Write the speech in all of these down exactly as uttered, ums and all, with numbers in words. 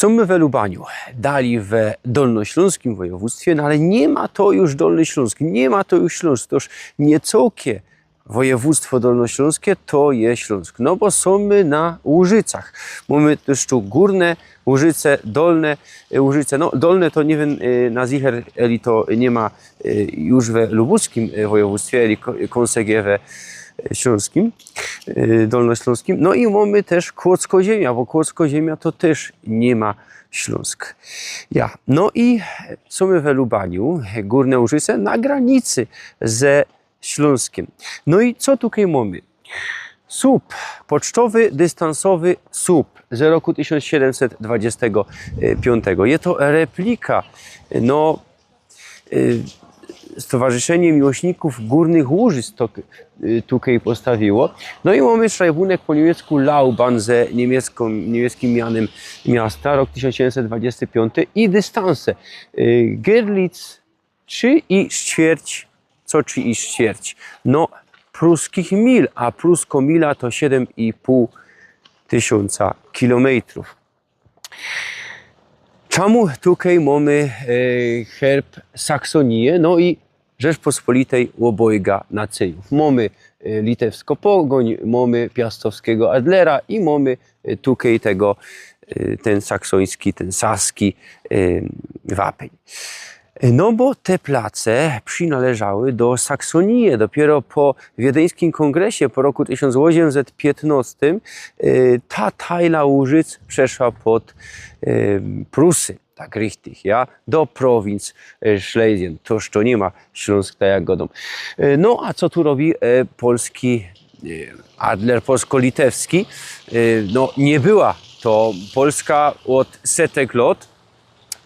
Sōmy we Lubaniu, dalij we dolnoślōnskim wojewōdztwie, no ale niy ma to już Dolny Ślōnsk, niy ma to już Ślōnsk, toż niy cołkie wojewōdztwo dolnoślōnskie to je Ślōnsk, no bo sōmy na Łużycach. Mōmy tyż tu Gōrne Łużyce, Dolne, y, Łużyce, no Dolne to niy wiym, y, na zicher, eli to niy ma, y, już we lubuskim, y, wojewōdztwie, eli ko-, kōnsek je we, y, ślōnskim, y, dolnoślōnskim. No i mōmy tyż Kłodzko Ziymia, bo Kłodzko Ziymia to tyż niy ma Ślōnsk. Ja, no i sōmy we Lubaniu, Gōrne Łużyce, na granicy ze Ślōnskim. No i co tukej mōmy? Słup, pocztowy, dystansowy słup z roku tysiōnc siedymset dwudziestego piōntego. Je to replika, no, y, Stowarzyszenie Miłośników Górnych Łużyc to, y, tukej postawiło. No i mōmy szrajbunek po niymiecku Laubahn ze niymieckim, niymieckim mianym miasta, rok tysiōnc siedymset dwudziesty piōnty i dystanse. Y, Görlitz, trzi i ścierć, co trzi i ścierć? No, pruskich mil, a prusko mila to siedym i pōł tysiōnca kilōmejtrōw. Czymu tukej mōmy, e, herb Saksōnije? No i Rzeczpospolitej ôbojga nacyjōw. Mōmy, e, litewsko pogōń, mōmy piastowskigo adlera i mōmy, e, tukej tego, e, tyn saksōński, tyn saski, e, wapyń. No bo te place przinależały do Saksōnije. Dopiyro po wiedyńskim kōngresie po roku tysiōnc ôziymset piytnostym, e, ta tajla Łużyc przeszła pod, e, Prusy, tak richtig, ja, do prowinc, e, Schlesien. Toż to niy ma Ślōnsk, tak jak godōm. E, no a co tu robi, e, polski, e, adler polsko-litewski? E, no niy była to Polska ôd setek lot,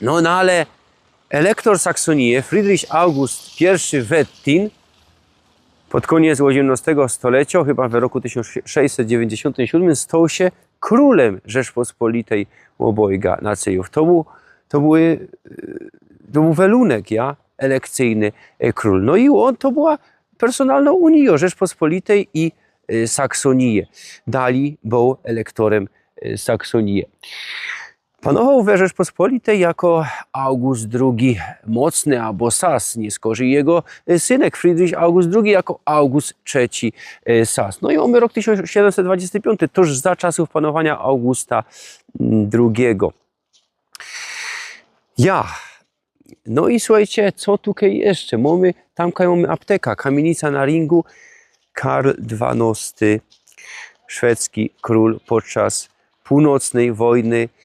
no, no ale elektor Saksōnije Friedrich August Piyrszy Wettin pod kōniec ôziymnostego stolecio, chyba we roku tysiōnc sześćset dziewięćdziesiątym siódmym, stōł sie krōlym Rzeczpospolitej ôbojga nacyjōw. To bōł, to bōł, e, to bōł welunek, ja, elekcyjny, e, krōl. No i ôn, to była personalnŏ unijŏ Rzeczpospolitej i, e, Saksōnije. Dalij bōł elektorym, e, Saksōnije. Panowoł we Rzeczpospolitej jako August drugi Mocny abo Sas, niy skorzyj jego, e, synek Friedrich August drugi jako August trzeci, e, Sas. No i mōmy rok tysiōnc siedymset dwudziesty piōnty, tuż za czasōw panowaniŏ Augusta, mm, drugigo. Ja. No i suchejcie, co tukej jeszcze? Mōmy, tamka mōmy apteka, Kamienica na Ringu, Karl dwanŏsty, szwedzki krōl podczas północnyj wojny,